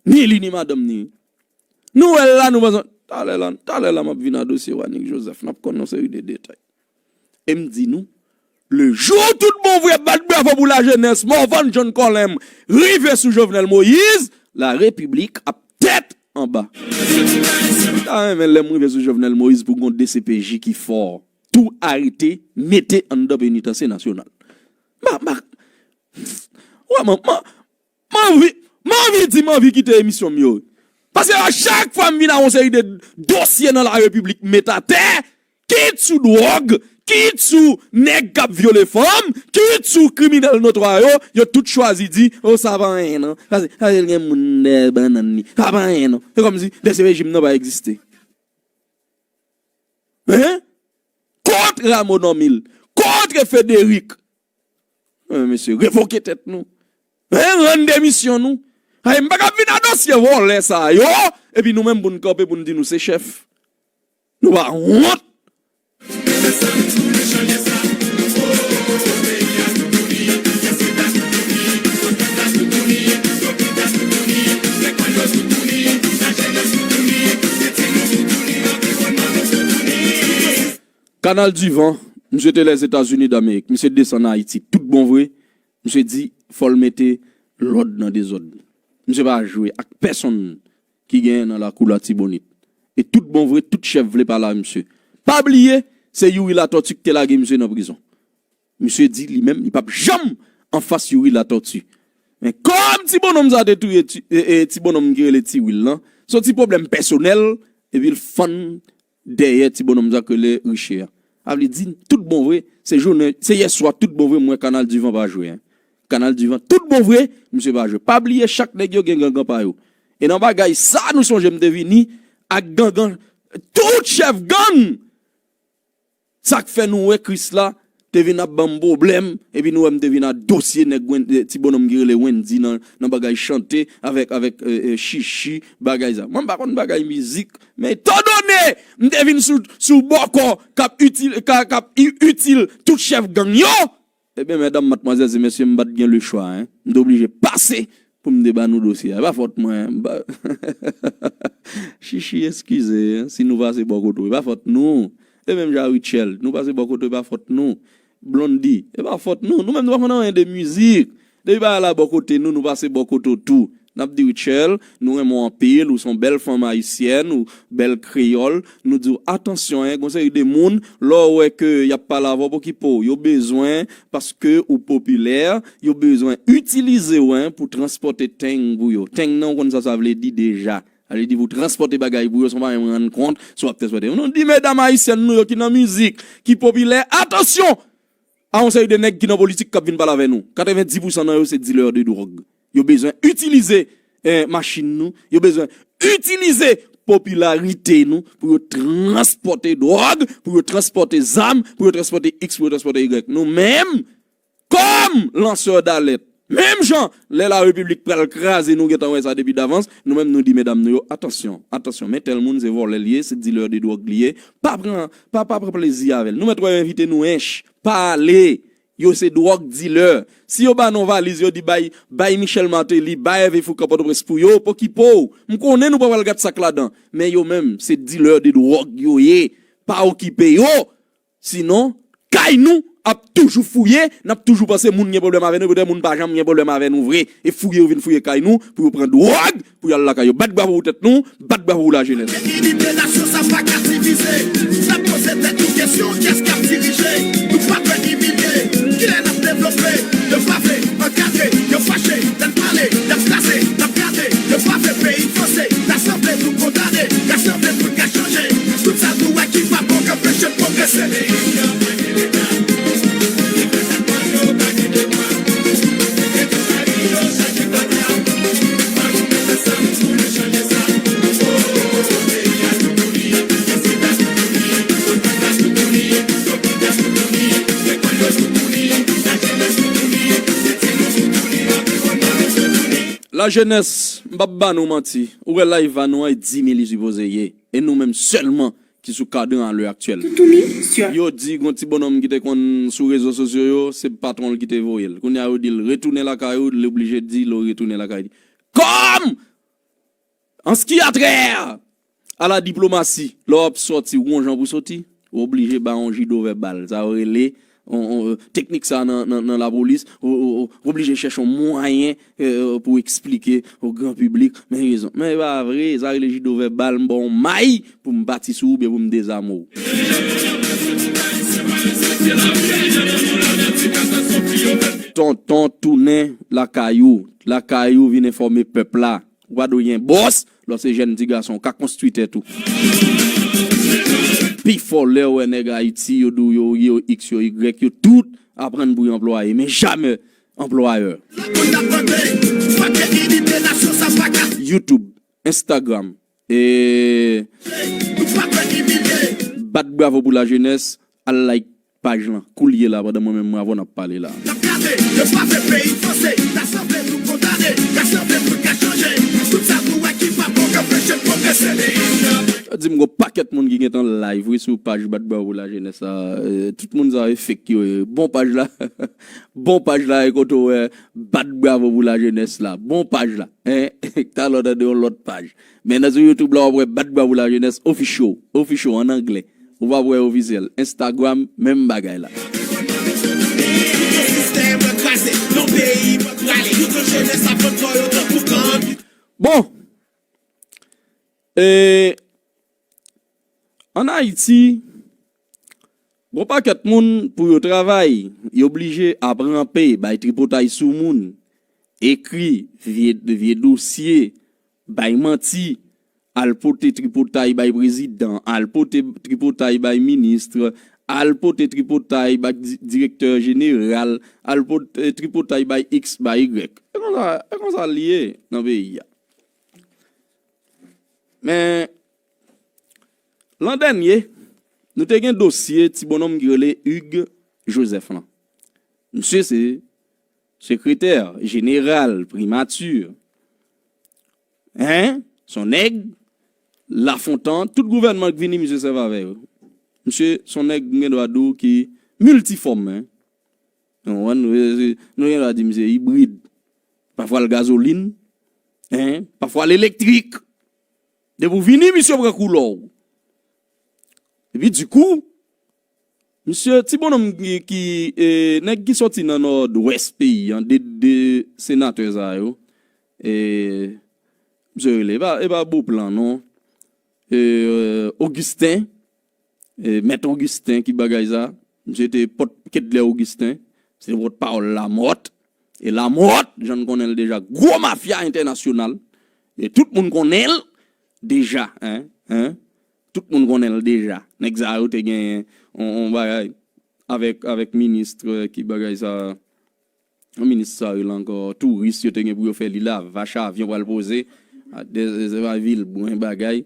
Ni li ni madanm ni. Nou wè l la, nou panse talè la, talè la m ap vin a dosye Wanick Joseph, n ap konn yon seri de detay. E m di nou, le jou tout bon vre bat bravo pou lajenès, Morvan John Colem rive sou Jovenel Moïse, la repiblik ap tèt anba. M ta renmen lè m rive sou Jovenel Moïse pou gon D C P J ki fò, tou arete, mete anndan penitansye nasyonal. Ma, ma, wè, man, man, m anvi, m anvi di, m anvi kite emisyon m yo. Paske a chak fwa m vin a yon seri de dosye nan la repiblik m met atè, kit sou dwòg, kit sou nèg k ap vyole fanm, kit sou kriminèl notwa yo, yo tout chwazi di, o sa pa anyen non. Sa se, sa se l gen moun dèyè bannann li. Sa pa anyen non. Se kòmsi D C P J m nan pa egziste. Hein? Kont Rameau Normil, kont Federic. Men mesye, revoke tèt nou. Hein, rann demisyon nou. Ay, m pa ka vin a dosye vòlè sa yo, epi nou menm pou n kanpe pou n di nou se chèf. Nou pa wont. Kanal Divan, misye te Lèzetazini Damerik, misye desann Ayiti tout bon vre, misye di fò l mete lòd nan dezòd. Misye pa jwe ak pèsonn ki genyen nan lakou Latibonit. E tout bon vre, tout chèf vle pale a misye. Pa bliye, se Youri Latòti ki te lage misye nan prizon. Misye di li menm li p ap janm anfas Youri Latòti. Men kòm ti bonnonm sa te touye ti, e, e, ti bonnonm ki rele Ti Wil lan, se yon ti pwoblèm pèsonèl, epi l fann dèyè ti bonnonm sa k rele Riche a. Sa vle di, tout bon vre, se jounen, se yèswa, tout bon vre, m wè Kanal Divan pa jwe, en. Kanal Divan, tout bon vre, misye pa jwe. Pa bliye, chak nèg yo gen gangan pa yo. E nan bagay sa, nou sonje m te vini ak gangan, tout chèf gang! Sa k fè nou wè Krisla te vin ap ban m pwoblèm, epi nou wè m te vin a dosye nèg Wen-, eh, ti bonnonm ki rele Wendy nan, nan bagay chante avèk, avèk, eh, eh, Chichi, bagay sa. Mwen m pa konn bagay mizik, men etandone m te vin sou, sou bòkò k ap itil, k a, k ap i-, itil tout chèf gang yo, ebyen, medam, madmwazèl e mesye, m pa t gen lechwa, en. M te oblije pase pou m te ba nou dosye a. E pa fòt mwen, en. M pa Chichi, eskize, en, si nou pase bò kote w. E pa fòt nou. E menm jan Rutshelle, nou pase bò kote w, e pa fòt nou. Blondy, e pa fòt nou. Nou menm nou pa konn anyen de mizik. Depi bagay la bò kote nou, nou pase bò kote w tou. N ap di Rutshelle, nou renmen w anpil, ou se yon bèl fanm ayisyèn, ou bèl kreyòl. Nou di w, atansyon, en, gon seri de moun, lè w wè ke y ap pale avè w, pokipe w. Yo bezwen, paske ou popilè, yo bezwen itilize w, en, pou transpòte teng pou yo. Teng nan, ou konn sa sa vle di deja. Sa vle di pou transpòte bagay pou yo, san w pa menm rann kont, si w ap transpòte. Nou di medam ayisyèn nou yo ki nan mizik, ki popilè, atansyon! A yon seri de nèg ki nan politik k ap vin pale avè nou. Katrevenndis pousan nan yo se dilè de dwòg. Yo bezwen itilize, eh, machin nou, yo bezwen itilize popilarite nou pou yo transpòte dwòg, pou yo transpòte zam, pou yo transpòte X, pou yo transpòte Y. Nou menm, kòm lansè dalèt, menm jan lè la repiblik pral kraze, nou gentan wè sa depi davans, nou menm nou di medam nou yo, atansyon, atansyon, men tèl moun se vòlè l ye, se dilè de dwòg li ye, pa pran, pa, pa pran plezi avè l. Nou mèt wè yo envite nou ench, pa ale, yo se dwòg dilè. Si yo ba nou valiz, yo di bay, bay Michel Martelly, bay Hervé Fourcand Pòtoprens pou yo, pokipe w. M konnen nou pa pral gad sa k ladan, men yo menm, se dilè de dwòg yo ye. Pa okipe yo. Sinon, kay nou ap toujou fouye, n ap toujou panse moun gen pwoblèm avè nou, poutèt moun pa janm gen pwoblèm avè nou vre. E fouye yo vin fouye kay nou pou yo pran dwòg, pou y al lakay yo. Bat bravo pou tèt nou, bat bravo pou lajenès. Inite nasyon sa pa ka divize. N ap poze tèt nou kesyon, kiyès k ap dirije? Nou pa dwe imilye. Kilè n ap devlope? Yo pa vle ankadre, yo fache, lè n pale, y ap kraze, n ap gade. Yo pa vle peyi vanse. Rasanble nou kondane, rasanble pou n ka chanje. Tout sa nou wè ki pa bon k anpeche n pwogrese. Lajenès, m p ap ba nou manti. Ou wè live a nou an, e di mil li sipoze ye. E nou menm sèlman ki sou kadran a lè aktyèl. Yo di gon ti bonnonm ki te konn sou rezo sosyo yo, se patwon l ki te voye l. Kounye a yo di l retounen lakay ou, li oblije di l retounen lakay li. Kòm! An ce qui a trait à la diplomatie, lè w ap sòti, ou gon jan pou sòti, ou oblije ba yon jido vèbal. Sa yo rele, on, on, teknik sa nan, nan, nan lapolis, ou, ou, ou oblije chèche yon mwayen, eh, pou eksplike o gran piblik, men rezon. Men e pa vre, sa rele jido vèbal, m ba w yon may pou m pati sou ou, oubyen pou m dezame w. Tonton tounen lakay ou, lakay ou vin enfòme pèp la. Ou pa dwe gen bòs, lè w se jèn ti gason, ou ka konstwi tèt ou. Pifò lè w wè nèg Ayiti, yo di w yo, yo X, yo Y, yo tout aprann pou yo anplwaye, men jamè anplwayè. YouTube, Instagram, e bat bravo pou lajenès, al like paj lan, koulye la, pandan mwen menm, mwen avè w n ap pale la. N ap gade, yo pa vle peyi vanse, rasanble nou kondane, rasanble nou ka chanje, tout sa nou wè ki pa bon k anpeche pwogrese peyi n nan. Yo di m gon pakèt moun ki gentan live, wi, sou paj Bat Bravo Lajenès la. Eh, tout moun sa yo e fake yo ye. Bon paj la, bon paj la, e kote w wè Bat Bravo pou Lajenès la. Bon paj la. Hein? Talè w tande yon lòt paj. Men nan sou YouTube la, w ap wè Bat Bravo Lajenès Official. Official an anglè. Ou p ap wè ofisyèl. Instagram, menm bagay la. Bon. E, ann Ayiti, gon pakèt moun pou yo travay, yo blije ap ranpe, bay tripotay sou moun, ekri vye, vye dosye, bay manti, al pote tripotay bay prezidan, al pote tripotay bay minis, al pote tripotay bay di-, direktè jeneral, al pote tripotay bay X, bay Y. E konsa, e konsa l ye nan peyi a. Men, lan dènye, nou te gen dosye ti bonnonm ki rele Hugues Joseph lan. Misye se sekretè jeneral primati. Hein? Se yon nèg Lafontan, tout gouvènman k vini, misye sèvi avè yo. Misye se yon nèg, m gen dwa di w, ki miltifòm, hein. Nou konprann? Nou, nou gen dwa di misye ibrid. Pafwa l gazolin, hein? Pafwa l elektrik. Depi w vini, misye pran koulè w. Epi, dikou, misye, ti bonnonm ki, ki, eh, nèg ki sòti nan nòdwès peyi an, de, de senatè sa yo, eh, misye rele, e pa, e pa Beauplan, non. Eh, Augustin, eh, Mèt Augustin ki bagay sa. Misye te pòt Kedlè Augustin, se te pòt pawòl Lamòt. E Lamòt, jan n konnen l deja, gwo mafya entènasyonal. E tout moun konnen l deja, hein, hein. Tout moun konnen l deja. Nèg sa yo te gen yon, yon bagay avèk, avèk minis, eh, ki bagay sa, yon minis sa rele ankò, touris, yo te gen pou yo fè li lavach, avyon pral poze. A, de, se pa Vilbrun bagay.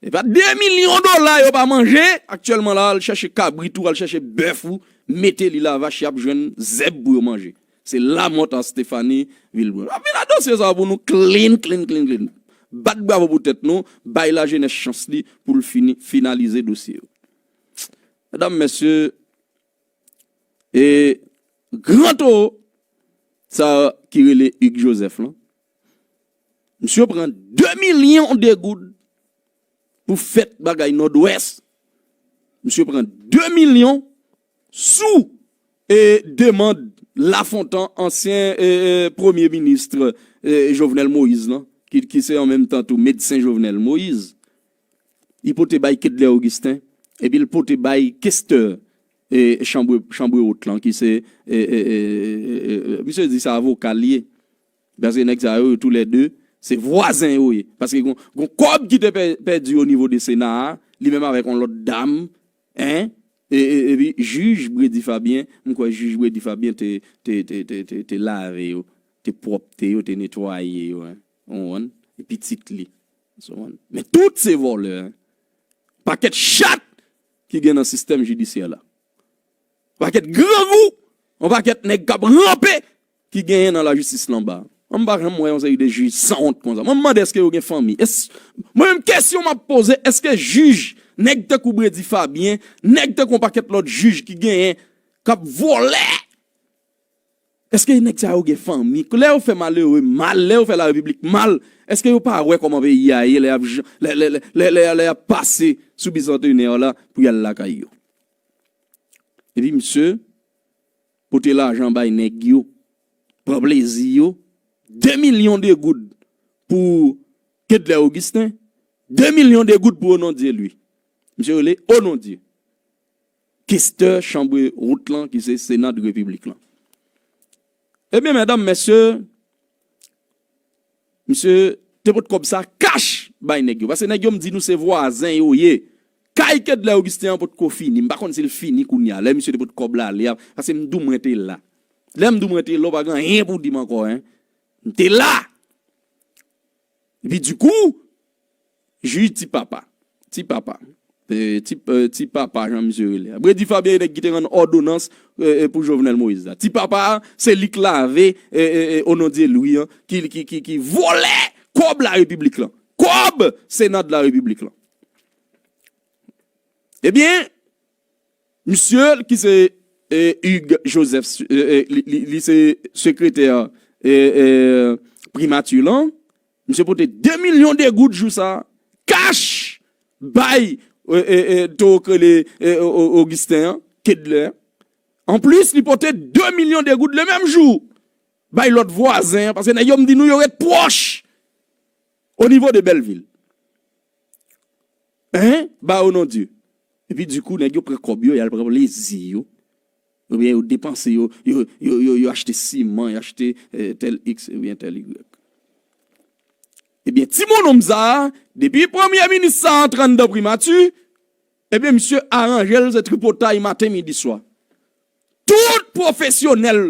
E pa de milyon dola yo pa manje, aktyèlman la, al chèche kabrit ou, al chèche bèf ou, mete li lavach, y ap jwenn zèb pou yo manje. Se Lamòt a Stéphanie Vilbrun. Ap vin ak dosye sa pou nou clean, clean, clean, clean. Bat bravo pou tèt nou, bay lajenès chans li pou l fini, finalize dosye yo. Medam, mesye, e gran towo sa ki rele Hugues Joseph lan, misye pran de milyon de goud pou fèt bagay Nòdwès. Misye pran de milyon sou, e, demann Lafontan, ansyen, e, e, premye minis, e, Jovenel Moïse lan, ki, ki se an menm tan tou medsen Jovenel Moïse. Li pote bay Kedlè Augustin, epi l pote bay kestè, e, chanbre, chanbre wot lan, ki se, e, e, e, e, e, misye di se avoka l ye. Paske nèg sa yo, yo toulède, se vwazen yo ye. Paske gon, gon kòb ki te pè-, pèdi o nivo de Sena a, li menm avèk yon lòt dam, hein? E, e, epi jij Bredy Fabien, m kwè jij Bredy Fabien te, te, te, te, te, te lave yo, te pwòpte yo, te netwaye yo, hein? Ou konprann? E pitit li. Ou konprann? Men tout se vòlè, hein? Pakèt chat ki gen nan sistèm jidisyè la. Pakèt grangou, yon pakèt nèg k ap ranpe ki genyen nan lajistis lan anba. Mwen, m pa janm wè yon seri de jij sanwont konsa. Mwen, m mande, èske yo gen fanmi? Es, mwen menm, kesyon m ap poze, èske jij, nèg tankou Bredy Fabien, nèg tankou yon pakèt lòt jij ki genyen, k ap vòlè, èske nèg sa yo gen fanmi? Lè yo fè malere mal, lè yo fè larepiblik mal, èske yo pa wè kòman peyi a ye lè y ap j-, lè, lè, lè, lè, lè, lè y ap pase sou bisantenè la pou y al lakay yo? Epi misye pote lajan bay nèg yo, pran plezi yo, de milyon de goud pou Kedler Augustin, de milyon de goud pou Onondieu Louis. Misye rele Onondieu, kestè chanm wout lan ki se Sena de Repiblik lan. Ebyen, medam, mesye, misye te pot kòb sa kach bay nèg yo. Paske nèg yo, m di nou, se vwazen yo ye. Kay Kedler Augustin an potko fini. M pa konn si l fini kounye a. Lè misye te pot kòb la ale a, paske m di w mwen te la. Lè m di w mwen te la, w pa gen anyen pou w di m ankò, en. M te la. Epi dikou, jij Ti Papa. Ti Papa. E, ti, e, Ti Papa, jan misye rele a. Bredy Fabien, nèg ki te rann òdonans, e, e, pou Jovenel Moïse la. Ti Papa, se li k lave, e, e, e, Onondieu Louis an, ki, ki, ki, ki vòlè kòb larepiblik lan. Kòb Sena de larepiblik lan. Ebyen, misye ki se, e, Hugues Joseph, e, e, li, li, li se sekretè, e, e, primati lan, misye pote de milyon de goud jou sa, kach, bay, e, e, e, toro k rele, e, O-, O-, Augustin an, Kedler. Anplis, li pote de milyon de goud le menm jou bay lòt vwazen an, paske nèg yo, m di nou, yo ret pwòch o nivo de Bèlvil. Hein? Ba Onondieu. Epi dikou, nèg yo pran kòb yo, y al pran plezi yo. Oubyen yo depanse, yo, yo, yo, yo, yo achte siman, yo achte, eh, tèl X oubyen tèl Y. Ebyen, ti bonnonm sa a, depi premye minis sa a antre anndan primati, ebyen, misye aranje l, se tripotay maten, midi, swa. Tout pwofesyonèl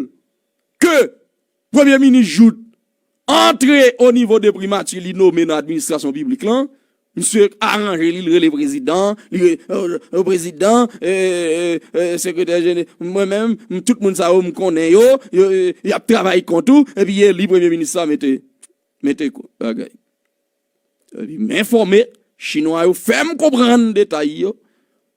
ke premye minis Jouthe antre o nivo de primati li nome nan administrasyon piblik lan, misye aranje li, li rele prezidan, li re-, euh, euh, prezidan, euh, euh, euh, sekretè jene-, mwen menm, m-, tout moun sa yo m konnen yo, yo, y ap travay kont ou, epi e li premye minis la mete, mete ko-, bagay. Epi m enfòme, chinwa yo fè m konprann detay yo.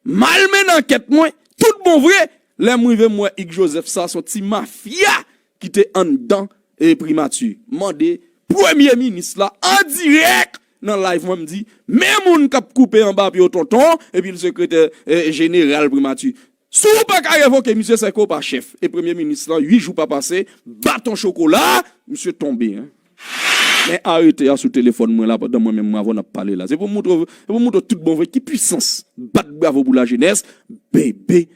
M al mennen ankèt mwen, tout bon vre, lè m rive m wè Hugues Joseph sa, se yon ti mafya ki te anndan, e, primati. M mande premye minis la an dirèk nan live mwen, m di, men moun k ap koupe anba pye w tonton, epi l sekretè, e, jeneral primati. Si w pa ka revoke misye, se ke w pa chèf. E premye minis lan, uit jou pa pase, baton chokola, misye tonbe, en. Men arete a sou telefòn mwen la, pandan mwen menm, mwen avè w n ap pale la. Se pou m montre w, se pou m montre w tout bon vre ki pwisans bat bravo pou lajenès, B B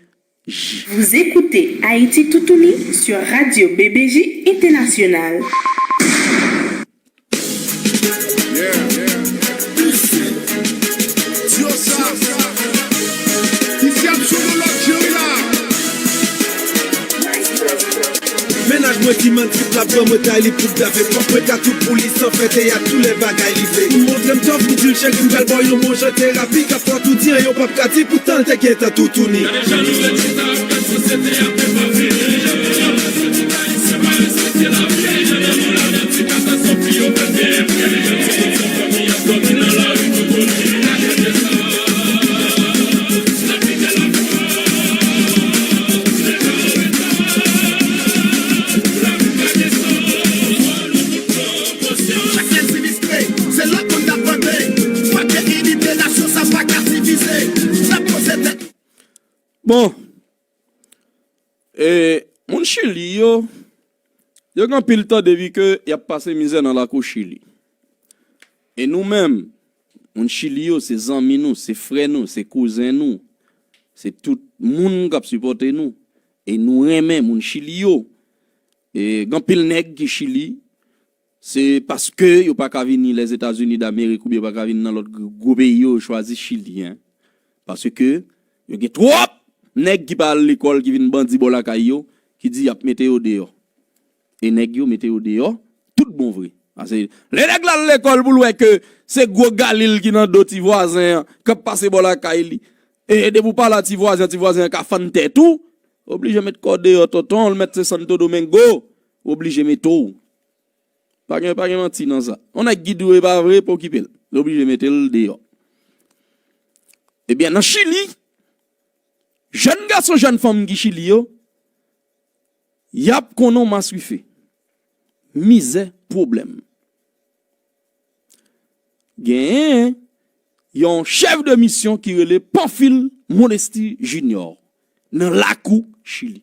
J. Vous écoutez Haïti Toutouni sur Radio B B J International. Mennaj mwen ki manti, l ap ban mwen kay li pou dave. Fòk mwen ka tou pou li san fè teyat, tou lè bagay li vle. Li montre m tòf, li di l chèk, m pral ba w yon mojo terapi. K ap fè w tou di anyen, w p ap ka di, poutan l te gentan toutouni. Bon, e, moun Chili yo, yo gen anpil tan depi ke y ap pase mizè nan lakou Chili. E nou menm, moun Chili yo, se zanmi nou, se frè nou, se kouzen nou, se tout moun k ap sipòte nou. E nou renmen moun Chili yo. E gen anpil nèg ki Chili, se paske yo pa ka vini Lèzetazini Damerik oubyen yo pa ka vin nan lòt gwo, gwo peyi yo, yo chwazi Chili, en. Paske yo gen twòp nèg ki pa al lekòl, ki vin bandi bò lakay yo, ki di y ap mete yo deyò. E nèg yo mete yo deyò, tout bon vre. Paske lè nèg la al lekòl pou l wè ke se gwo galil ki nan do ti vwazen an, k ap pase bò lakay li. E depi w pale a ti vwazen an, ti vwazen an ka fann tèt ou, oblije met kò w deyò, tonton, l mèt se Santo Domingo, oblije mete w. Pa gen, pa gen manti nan sa. Yon nèg ki di w e pa vre, pa okipe l. Li oblije mete l deyò. Ebyen, nan Chili, jèn gason, jèn fanm ki Chili yo, y ap konnen yon maswife. Mizè, pwoblèm. Genyen yon chèf de misyon ki rele Panfil Modesti Junior nan lakou Chili.